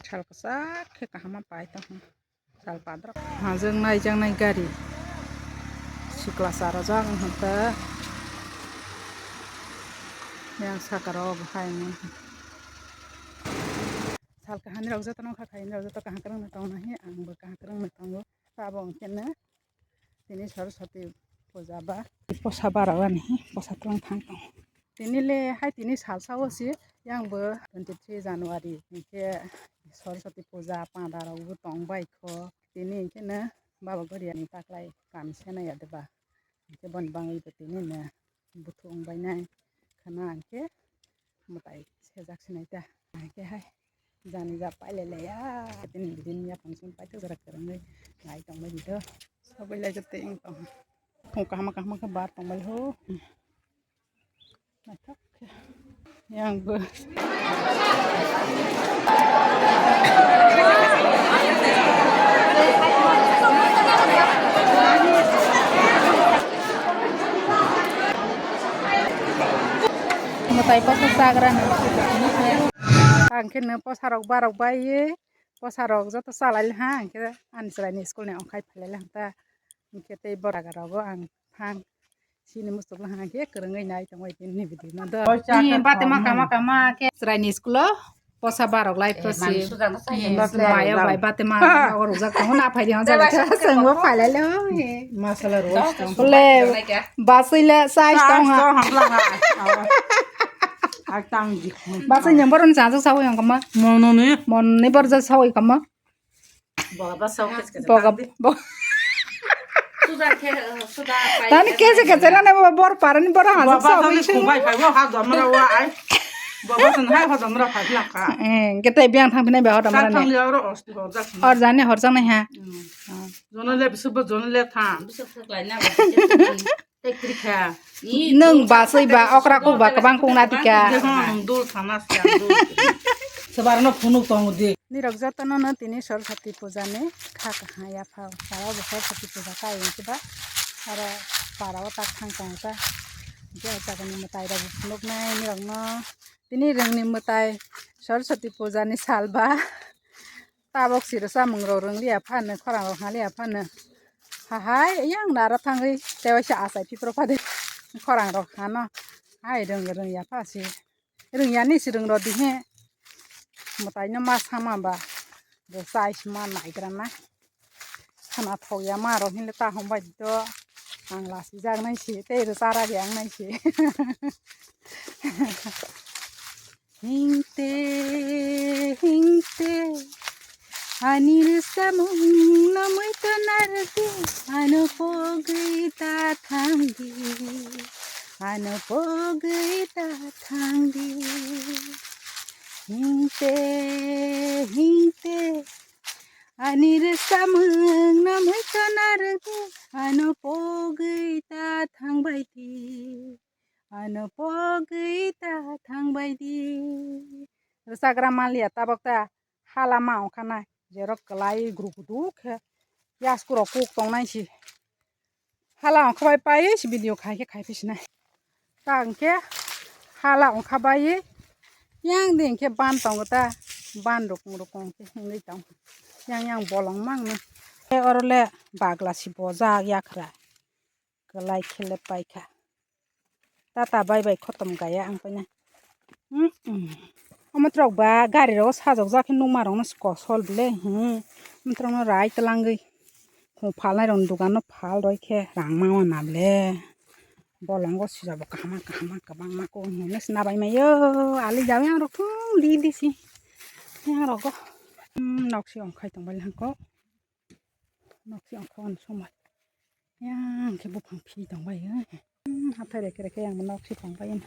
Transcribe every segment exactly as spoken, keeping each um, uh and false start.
Sal kwchak khe kaham ma pai tong. Sal padrok. Hajak nai jak nai gari. Sikla charajak wngkha ta. Yang saka rok hai wngkha. Sal kaham ni rok joto no kha khai ni rok joto kaham kwrwng no tong nai ang bo kaham kwrwng no tongo. Tabok hwnkhe no tini Saraswati puja ba posa bara ani posa tong thang tong. Tini le hai tini salsa o si yang bo twenty three January hwnkhe Saraswati puja panda rok bo tong bai kho. Tini hwnkhe no Baba Goria ni taklai kami se nai ya de ba. Hwnkhe boni bangwi bo tini no buthung bai nai khana hwnkhe mwtai sejak sinai ta. Hwnkhe hai jani ja pailai laiya. Tini bini yaphang song paithak jora kwrwngwi nai tongbai di do. Sabai lai jotto wng tong. Phung kaham kaham khe bar tongbai ho. Naithok khe. Yang bo. Mwtai posa chagra no. Ang khe no posa rok barok bai ye, posa rok joto chalai ha, ang khe ani chwrai ni school ni ongkhai phalai ha ta. Ang khe tei bora ga rogo ang thang. Sini musuk ha khe kwrwngwi nai tongwi tini video no do. Ni bate ma kama kama khe chwrai ni school o. Posa barok lai phosi. Mayo bai bate ma rok rujak tongo na phai di hon jala khe sengbo phai lai le. Masala roast tong. Le basui le size tong ha. Ak tang di. Basui nyam boron sa sa sawi ang kama. Mono ni. Mon ni bor ja sawi kama. Boga ba sok kes kes. Boga bo. Suda khe, suda pai. Tani kese kese na ne bor parani bor ha. Boga sa sok ni kubai pai bo ha domra wa ai. Boga san hai ho domra pai la ka. Eh, kete biang thang bine ba ho domra ne. Thang le oro osti ho jak. Hor jani hor jang nai ha. Jono le bisu bo jono le thang. Bisu thak lai na ba. Nwng basui ba okra kuk ba kwbang kung na tika. Dul sana siya dul. Sebar no phunuk tong di. Nirok jotono no tini Saraswati puja ni kha kaha ya phao. Sara bo Saraswati puja kai wngkhe ba. Aro para o tak thang tong ta. Hwnkhe o jaga ni mwtai rok bo phunuk nai nirok no. Tini rwng ni mwtai Saraswati puja ni sal ba. Tabok siro chamung rok rwng liya phano, khorang rok ha liya phano. Hahai yang naro thangwi tewaisa achai phipro phade khorang rok hano. Hai rwng rwng ya pha si. Rwng ya ni si rwng rw di he. Mwtai no ma sama ba. Bo chai sima naigra na. Khana thok ya ma rok hinle ta hom bai do. Ang lasi jak nai si tei rw chara ge ang nai si. Hingte, hingte, ani rwchapmung no muitu narwkdi, ano pogwi ta thangdi, ano pogwi ta thangdi. Hingte, hingte, ani rwchapmung no muitu narwkdi, ano pogwi ta thangbaidi. Ano pogwi ta thangbaidi. Rwchapgra manliya tabok ta hala ma ongkha nai. Jerok kwlai gru gudu khe yasku rok kuk tongnai si. Hala ongkha bai pai si video khai khe khai phi sinai. Ta hwnkhe hala ongkha bai yang di hwnkhe ban tongo ta ban rukung rukung khe hwnwi tong. Yang yang bolong mangno. Oro le bagla si bojak yakhra. Kwlai khe le paikha. Tata bai bai khotom gaya ang paina. Omo trok ba gari rogo sajok jak khe nukma rok no kosol bele. Omo trok no rai twlangwi khum phalnai rok ni dugan no phal roi khe rang ma wana bele. Bolongo sijabo kaham kaham kwbangma ko hwnwi se nabai maio. Ali jawi ang rok thung di di si. Yang rogo nok si ongkhai tong bai hangko. Nok si ongkhai somai. Yang khe buphang phi tong bai. Hathai reke reke yang nok si tong bai.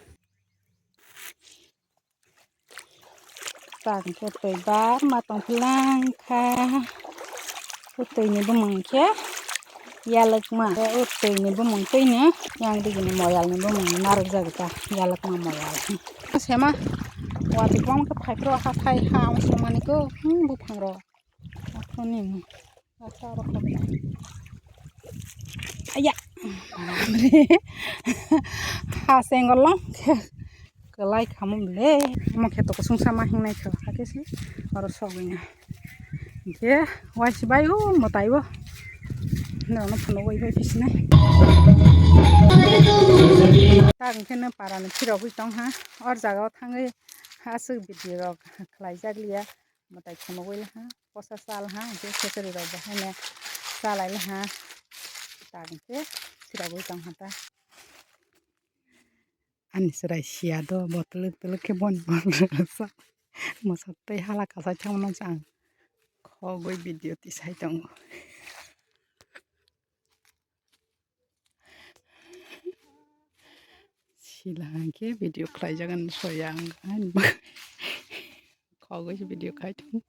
Tak hwnkhe twi bar ma tong phi lang kha. O twi ni bumung khe yalwkma. O twi ni bumung twi ni yang digi ni moyal ni bumung narwk jak ta yalwkma moyal. Sema watwi kwbangma khe phai phuru hathai ha ong songmani khe buphang rok. Athoni. Aya. Ha sengolong. Lai khamung le, mo khe to kusung sama hingnai kho, hakhe se oro sogwi na. Hinkhe waisi bai o mwtai o. Norokno phunugwi bai pisinai. Tak hinkhe no para ni phirogwi tong ha. Or jaga o thangwi aswk video rok khlai jak liya. Mwtai khunugwi laha, posa chal ha, hinkhe khesari rok bo haino chalai laha. Tak hinkhe phirogwi tong ha ta. Ani chwrai siya do bo twlwk twlwk khe boni moso tei hala kasai thangmano ang khogwi video tisai tongo. Sila hwnkhe video khlaijagan soya ang ani bagwi. Khogwi se video khai tongo.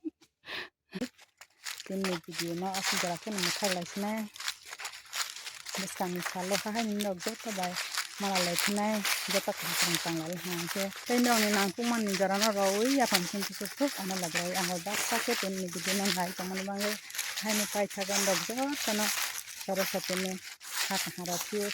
Tini video no aswk jora khe mwthai lai sinai. Bwskangni salo hahaini nok joto bai mala lai phinai, joto kaham kaham chang lai hwnkhe. Tei norokni nangkukmani jorano rwui yaphang song kisuk thuk ano lograi. Ang hoi baksa khe tini video no nai tongmani bagwi haino paithago norok jotono Saraswatini ha kaham rw phio.